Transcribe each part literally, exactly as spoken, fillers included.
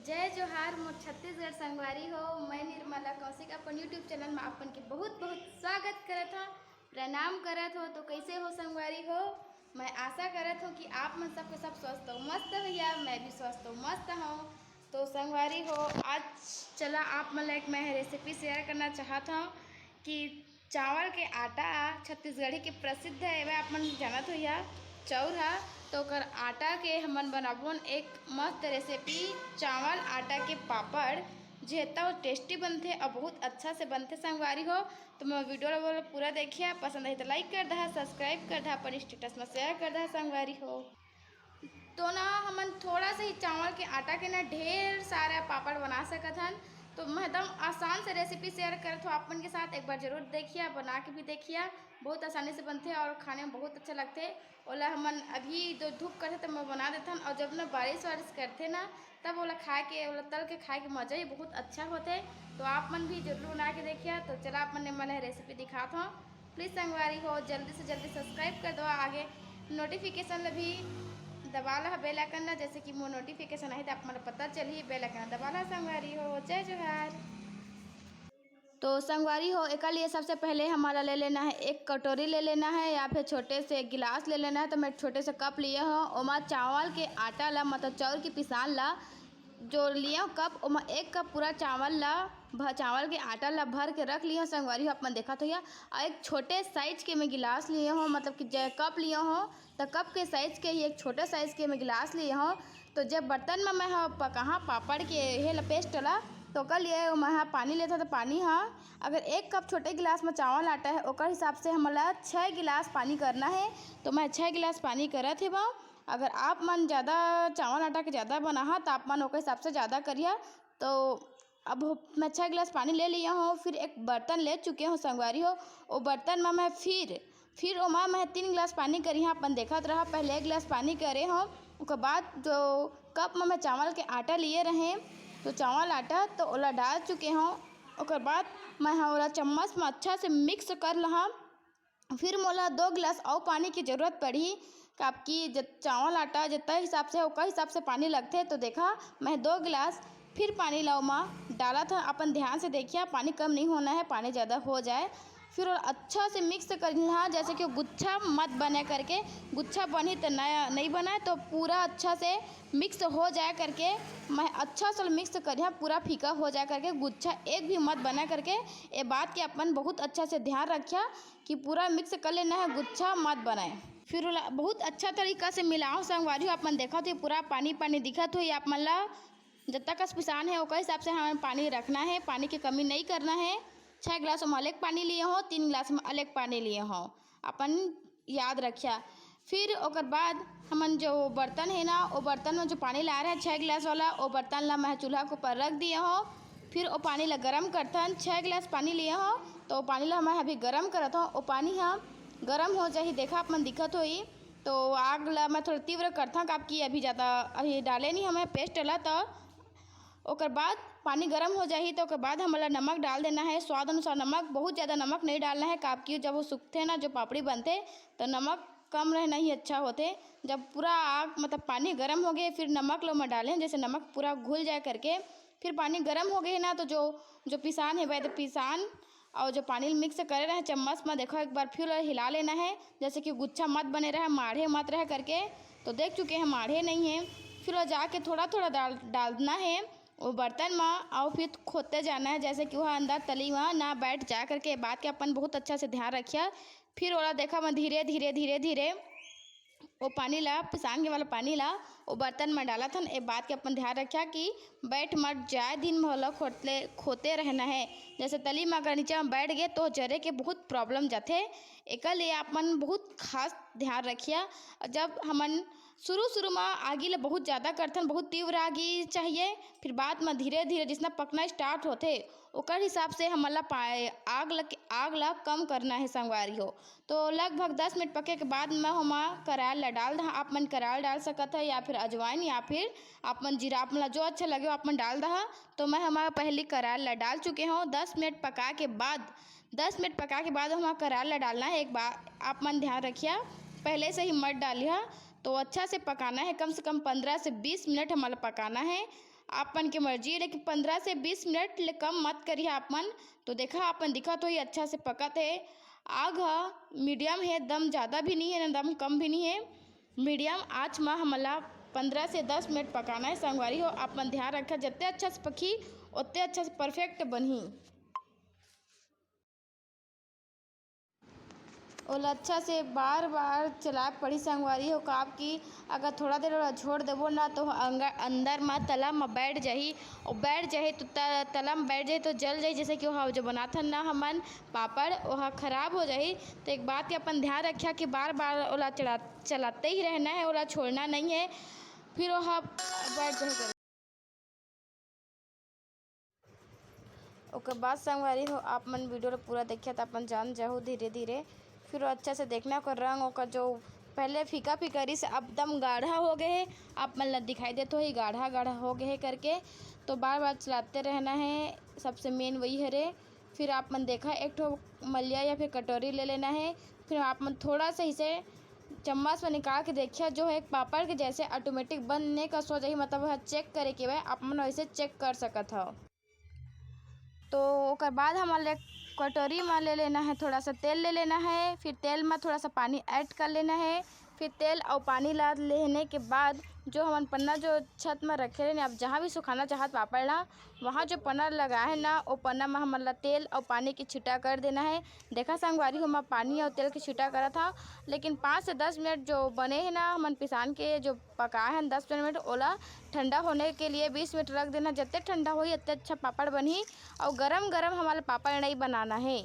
जय जोहार मोर छत्तीसगढ़ संगवारी हो। मैं निर्मला कौशिक अपन YouTube चैनल में अपन के बहुत बहुत स्वागत करत हूँ, प्रणाम करत हो। तो कैसे हो संगवारी हो? मैं आशा करत हूँ कि आप मन सबके सब स्वस्थ हो, मस्त हो भैया। मैं भी स्वस्थ हो, मस्त हूँ। तो संगवारी हो, आज चला आप मन ला एक मैं रेसिपी शेयर करना चाहत हूँ कि चावल के आटा छत्तीसगढ़ी के प्रसिद्ध है, एवे आप मन जानत हो या चाउर हा। तो ओकर आटा के हमन बनाबोन एक मस्त रेसिपी, चावल आटा के पापड़, जे तो टेस्टी बनथे और बहुत अच्छा से बनथे संगवारी हो। तो मैं वीडियो ला पूरा देखिया, पसंद आई तो लाइक कर दहा, सब्सक्राइब कर दहा, अपन स्टेटस में शेयर कर दहा संगवारी हो। तो ना हमन थोड़ा सा ही चावल के आटा के ना ढेर सारा पापड़ बना सकत हन। तो मैं एकदम आसान से रेसिपी शेयर करत हूँ आप मन के साथ, एक बार जरूर देखिया, बना के भी देखिया। बहुत आसानी से बनथे और खाने में बहुत अच्छा लगथे। ओला हमन अभी जो धूप करथे तब मैं बना देथन, और जब ना बारिश वारिश करथे ना तब ओला खाए के, ओला तल के खाए के मज़ा ही बहुत अच्छा होथे। तो आप मन भी जरूर बना के देखिया। तो चला आप मन ने मन रेसिपी दिखात हूँ। प्लीज संगवारी हो, जल्दी से जल्दी सब्सक्राइब कर दो, आगे नोटिफिकेशन ला भी दबा ला बेल आइकन ला, जैसे कि मोर नोटिफिकेशन आही तो आप मन ला पता चलही। बेल आइकन दबा ला संगवारी हो। जय जोहार। तो संगवारी हो, एकर लिए सबसे पहले हमारा ले लेना है, एक कटोरी ले लेना है या फिर छोटे से गिलास ले लेना है। तो मैं छोटे से कप लिए हूँ, ओमा चावल के आटा ला, मतलब चाउर के पिसान ला जो लिए हूँ कप, ओमा एक कप पूरा चावल ला भ-, चावल के आटा ला भर के रख लिए हूँ संगवारी हो, आप मन देखत हो या। और एक छोटे साइज के मैं गिलास लिए हूँ, मतलब कि जे कप लिए हूँ, तो कप के साइज के ही एक छोटे साइज के मैं गिलास लिए हूँ। तो जब बर्तन में मैं ह पकाहा पापड़ के हे ला पेस्ट ला, तो ओकर लिए मैं ह पानी लेथों। तो पानी ह, अगर एक कप छोटे गिलास में चावल आटा है, ओकर हिसाब से हमला छः गिलास पानी करना है। तो मैं छः गिलास पानी करत हे बा। अगर आप मन ज़्यादा चावल आटा के ज़्यादा बनाहा, तो आप मन ओकर हिसाब से ज़्यादा करिहा। तो अब मैं छः गिलास पानी ले लिया हूँ, फिर एक बर्तन ले चुके हूँ संगवारी हो। ओ बर्तन में मैं फिर फिर ओमा मैं तीन गिलास पानी करिहा, अपन देखत रहा। पहले एक गिलास पानी करे हूँ, ओकर बाद जो कप में मैं चावल के आटा लिए रहे, तो चावल आटा तो ओला डाल चुके हूँ। ओकर बाद मैं ह ओला चम्मच में अच्छा से मिक्स कर लहा। फिर मोला दो गिलास अउ पानी की जरूरत पड़ही, काबकि जब चावल आटा जितना हिसाब से ओकर हिसाब से पानी लगथे। तो देखा, मैं दो गिलास फिर पानी ला ओमा डालत हन। अपन ध्यान से देखिया, पानी कम नहीं होना है, पानी ज़्यादा हो जाए। फिर ओला अच्छा से मिक्स कर लेना, जैसे कि गुच्छा मत बने करके। गुच्छा बनी तो नया नहीं बनाए, तो पूरा अच्छा से मिक्स हो जाए करके मैं अच्छा से मिक्स करिहा, पूरा फीका हो जाए करके, गुच्छा एक भी मत बना करके। ये बात के अपन बहुत अच्छा से ध्यान रखिया कि पूरा मिक्स कर लेना है, गुच्छा मत बनाए। फिर ओला बहुत अच्छा तरीका से मिलाओ संगवारी हो। अपन देखत हो पूरा पानी पानी दिखत हो, आप मन ला जतका कस पिसान है ओकर हिसाब से हमें पानी रखना है, पानी की कमी नहीं करना है। छः गिलास में अलग पानी लिए हो, तीन गिलास में अलग पानी लिए हो, अपन याद रखिया। फिर ओकर बाद हमन जो बर्तन है ना, वो बर्तन में जो पानी ला रहे हैं छः गिलास वाला, वो बर्तन ला मैं चूल्हा के ऊपर रख दिए हो। फिर वो पानी ला गरम करथन। छः गिलास पानी लिए हो, तो वो पानी ला मैं अभी गरम करत हो। वो पानी ह गरम हो जाही, देखा आप मन दिखत होई। तो आग ला मैं थोड़ा तीव्र करथों, काबकि अभी ज़्यादा अभी डाले नहीं हमें पेस्ट ला। तो ओकर बाद पानी गरम हो जाही, तो ओकर बाद हमला नमक डाल देना है, स्वाद अनुसार नमक। बहुत ज़्यादा नमक नहीं डालना है, काबकि जब वो सूखथे ना, जो पापड़ी बनथे, तो नमक कम रहना ही अच्छा होथे। जब पूरा आग, मतलब पानी गरम हो गए, फिर नमक लो मैं डाले, जैसे नमक पूरा घुल जाए करके। फिर पानी गरम हो गए ना, तो जो जो पिसान है वह तो पिसान और जो पानी मिक्स करे रहे चम्मच में, देखो एक बार फिर हिला लेना है, जैसे कि गुच्छा मत बने रहे, माढ़े मत रहे करके। तो देख चुके हैं माढ़े नहीं है। फिर वो जाके थोड़ा थोड़ा डाल डालना है वो बर्तन में, और फिर खोदते जाना है, जैसे कि वह अंदर तली में ना बैठ जाए करके। ये बात के अपन बहुत अच्छा से ध्यान रखिया। फिर ओला देखा मैं धीरे धीरे धीरे धीरे वो पानी ला, पिसान के वाला पानी ला वो बर्तन में डालत हन। ए बात के अपन ध्यान रखिया कि बैठ मत जाए, दिन भर ओला खोदले खोदते रहना है। जैसे तली में अगर नीचे में बैठ गए तो जरे के बहुत प्रॉब्लम जाथे। एकर लिए आप मन बहुत खास ध्यान रखिया। जब हमन शुरू शुरू में आगी ला बहुत ज़्यादा करथन, बहुत तीव्र आगी चाहिए, फिर बाद में धीरे धीरे जितना पकना स्टार्ट होथे, ओकर हिसाब से हमन ला पा-, आग ल-, आग ला कम करना है संगवारी हो। तो लगभग दस मिनट पके के बाद मैं ओमा करार ला डाल दहा। आप मन करार डाल सकत है या फिर अजवाइन या फिर आप मन जीरा, आप मन ला जो अच्छा लगे आप मन डाल दहा। तो मैं ओमा पहली करार ला डाल चुके हूँ। दस मिनट पका के बाद, दस मिनट पका के बाद ओमा करार ला डालना है। एक बार आप मन ध्यान रखिया, पहले से ही मत डालिया। तो अच्छा से पकाना है, कम से कम पंद्रह से बीस मिनट हमला पकाना है। आप मन के मर्जी हे, लेकिन पंद्रह से बीस मिनट ले कम मत करिहा आप मन। तो देखा, आप मन दिखत होही, अच्छा से पकत हे। आग ह मीडियम हे, दम ज़्यादा भी नहीं हे, ना दम कम भी नहीं हे। मीडियम आँच म हमन ला पंद्रह से दस मिनट पकाना हे संगवारी हो। आप मन ध्यान रखा, जत्ते अच्छा से पकही, ओत्ते अच्छा से परफेक्ट बनही। ओला अच्छा से बार-बार चलाए पड़ही संगवारी हो, काबर कि अगर थोड़ा देर ओला छोड़ देबो ना, तो अंग-, अंदर म तला म बैठ जाही, अउ बैठ जाही तो त-, तला म बैठ जाही तो जल जाही, जैसे कि ओहा जो बनाथन ना हमन पापड़, ओहा खराब हो जाही। तो एक बात के अपन ध्यान रखिया कि बार-बार ओला चला-, चलाते ही रहना है, ओला छोड़ना नहीं है, फिर ओहा बैठ जाही। ओकर बाद संगवारी हो, आप मन वीडियो ला पूरा देखिया त अपन जान जाहू धीरे धीरे। फिर वो अच्छा से देखना, ओकर रंग, ओकर जो पहले फीका फीका रहिस, अब एकदम गाढ़ा हो गए हे। आप मन ला दिखाई देत होही गाढ़ा गाढ़ा हो गए हे करके। तो बार बार चलाते रहना है, सबसे मेन वही हरे। फिर आप मन देखा, एक ठो मलिया या फिर कटोरी ले लेना है। फिर आप मन थोड़ा सा इसे चम्मच में निकाल के देखिया, जो है एक पापड़ के जैसे ऑटोमेटिक बन ने कस हो जाही, मतलब वह चेक करे के बा, आप मन वैसे चेक कर सकत हव। तो ओकर बाद हमन ला एक कटोरी म ले लेना है, थोड़ा सा तेल ले लेना है, फिर तेल म थोड़ा सा पानी ऐड कर लेना है। फिर तेल अउ पानी ला लेने के बाद जो हमन पन्ना जो छत म रखे रहेन, आप जहाँ भी सुखाना चाहत पापड़ ला, वहाँ जो पन्ना लगाए है ना, वो पन्ना म हमन ला तेल अउ पानी के छिटा कर देना है। देखा संगवारी हो, मैं पानी अउ तेल के छिटा करत हव, लेकिन पाँच से दस मिनट जो बने है ना, हमन पिसान के जो पकाए हन दस मिनट, ओला ठंडा होने के लिए बीस मिनट रख देना। जत्ते ठंडा होही, ओत्ते अच्छा पापड़ बनही। अउ गरम गरम हमन ला पापड़ नहीं बनाना है।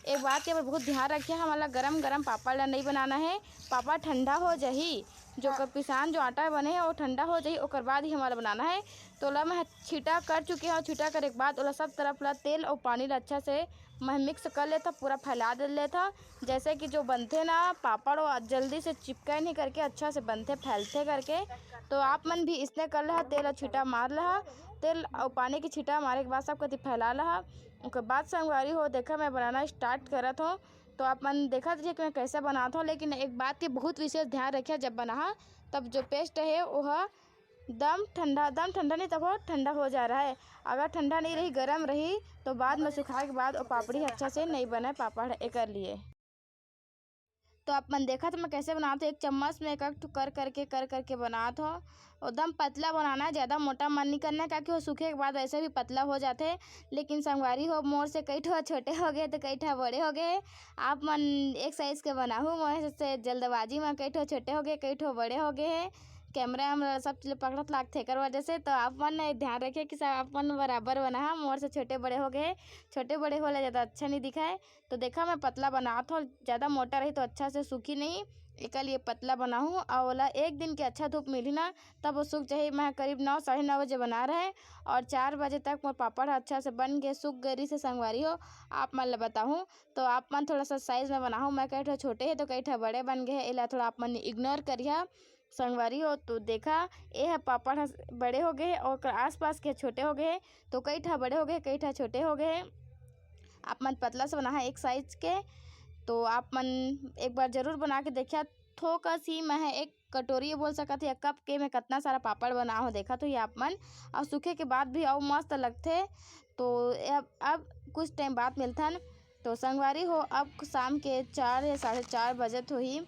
एक बात के बहुत ध्यान रखिए, हमन ला गरम गरम पापड़ ला नहीं बनाना है, पापड़ ठंडा हो जाही। जो ओकर पिसान जो आटा बने है, वो ठंडा हो जाही, ओकर बाद ही हमन ला बनाना है। तो ओला मैं छीटा कर चुके हव। छीटा करे के बाद ओला सब तरफ ला तेल अउ पानी ला अच्छा से मैं मिक्स कर लेथव, पूरा फैला दे लेथव। जैसे कि जो बनथे ना पापड़, वो जल्दी से चिपके नहीं करके, अच्छा से बनथे, फैलथे करके। तो आप मन भी इसने कर लहा, तेल अउ छीटा मार लहा। तेल अउ पानी के छीटा मारे के बाद सब कति फैला लहा। ओकर बाद संगवारी हो, देखा मैं बनाना स्टार्ट करत हव। तो आप मन देखत रहिए कि मैं कैसे बनात हव, लेकिन एक बात के बहुत विशेष ध्यान रखिए, जब बनाहा तब जो पेस्ट है वो दम ठंडा, दम ठंडा नहीं, तब वो ठंडा हो जा रहा है। अगर ठंडा नहीं रही, गरम रही, तो बाद में सुखाए के बाद वो पापड़ी अच्छा से नहीं बने पापड़ एकर लिए। तो आप मन देखत, मैं कैसे बनात हव, एक चम्मच में एक एक ठो कर करके, कर करके बनात हव। एकदम पतला बनाना है, ज़्यादा मोटा मन नहीं करना है, क्योंकि वो सूखे के बाद वैसे भी पतला हो जाथे। लेकिन संगवारी हो, मोर से कई ठो छोटे हो गए, तो कई ठो बड़े हो गए। आप मन एक साइज के बनाहू, मोर से जल्दबाजी में कई ठो छोटे हो गए, कई ठो बड़े हो गए हैं। कैमरा वैमरा सब चीज पकड़त लागथे एकर वजह से, तो आप मन ध्यान रखिए कि सब आप मन बराबर बनाहा। मोर से छोटे बड़े हो गए, छोटे बड़े होला ज़्यादा अच्छा नहीं दिखाए। तो देखा, मैं पतला बनात हव, ज़्यादा मोटा रही तो अच्छा से सूखी नहीं, एकर लिए पतला बनाहूँ। और ओला एक दिन के अच्छा धूप मिली ना, तब वो सूख जाही। मैं करीब नौ, साढ़े नौ बजे बना रहे और चार बजे तक मोर पापड़ ह अच्छा से बन के सूख गए रहिस हे संगवारी हो। आप मन ल बताहूँ, तो आप मन थोड़ा सा साइज में बनाहू। मैं कई ठो छोटे हे तो कई ठो बड़े बन गए हे, एला थोड़ा आप मन इग्नोर करिहा संगवारी हो। तो देखा, ए ह पापड़ ह बड़े हो गए हे और ओकर आसपास के छोटे हो गए हे, तो कई ठा बड़े हो गए, कई ठा छोटे हो गए हे। आप मन पतला से बनाहा एक साइज के, तो आप मन एक बार जरूर बना के देखिया। थोकस ही मैं ह एक कटोरी बोल सकत हे, कप के मैं कतना सारा पापड़ बना हो, देखत होही आप मन। और सूखे के बाद भी अउ मस्त लगथे। तो अब, अब कुछ टाइम बाद मिलथन। तो संगवारी हो, अब शाम के चार या साढ़े चार बजत होही।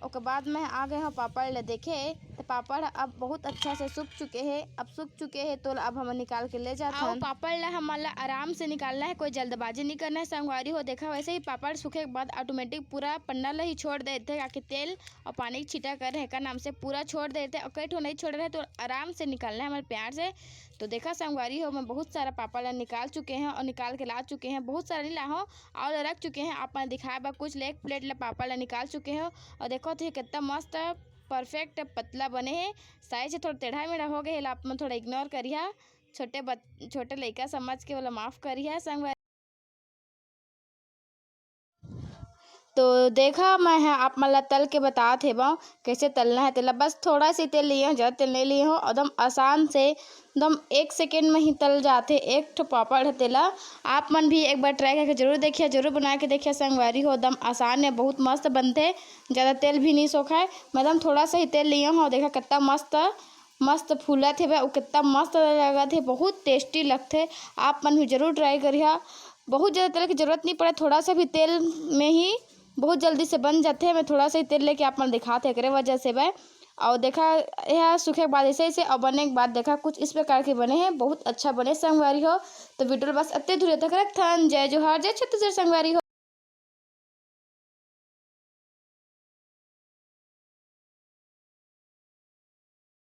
ओकर बाद मैं आ गए हव पापड़ ल देखे, तो पापड़ अब बहुत अच्छा से सूख चुके हे। अब सूख चुके हे, तो अब हम निकाल के ले जाथन। पापड़ ला हमन ला आराम से निकालना है, कोई जल्दबाजी नहीं करना है संगवारी हो। देखा, वैसे ही पापड़ सूखे के बाद ऑटोमेटिक पूरा पन्ना ला ही छोड़ देथे, ताकि तेल और पानी के छीटा कर रहे का नाम से पूरा छोड़ देथे, और कई ठो नहीं छोड़ रहे, तो आराम से निकालना है हमारे प्यार से। तो देखा संगवारी हो, मैं बहुत सारा पापड़ ला निकाल चुके हैं और निकाल के ला चुके हैं। बहुत सारा नहीं लाहूँ, और रख चुके हैं। आप मन दिखाए बा कुछ ले एक प्लेट ला पापड़ ला निकाल चुके हैं। और देखो तो ये कितना मस्त परफेक्ट पतला बने हे। साइज से थोड़ा टेढ़ा मेढ़ा हो गए हे, आप मन थोड़ा इग्नोर करिहा। छोटे बच-, छोटे लइका समझ के ओला माफ करिहा संगवारी। तो देखा, मैं ह आप मन ला तल के बतात हेवं, कैसे तलना है तेला। बस थोड़ा सी तेल लिए हूँ, ज़्यादा तेल नहीं लिए हूँ। एकदम आसान से, एकदम एक सेकेंड में ही तल जाथे एक ठो पापड़ है तेला। आप मन भी एक बार ट्राई करके जरूर देखिए, जरूर बना के देखिए संगवारी हो। एकदम आसान है, बहुत मस्त बनथे, ज़्यादा तेल भी नहीं सोखाए। मैं एकदम थोड़ा सा ही तेल लिए हूँ, देखा कितना मस्त मस्त फूलत हेवय, अउ कितना मस्त लगत हे, बहुत tasty लगथे। आप मन भी जरूर try करिहा। बहुत ज़्यादा तेल की जरूरत नहीं पड़े, थोड़ा सा भी तेल में ही बहुत जल्दी से बन जाथे। मैं थोड़ा सा ही तेल लेके आप मन दिखात हे, एकरे वजह से मैं। अउ देखा, यह सूखे के बाद ऐसे ऐसे, अउ बने के बाद देखा, कुछ इस प्रकार के बने हैं। बहुत अच्छा बने संगवारी हो। तो video बस अत्ते दूर तक रखथन। जय जोहार, जय छत्तीसगढ़ संगवारी हो।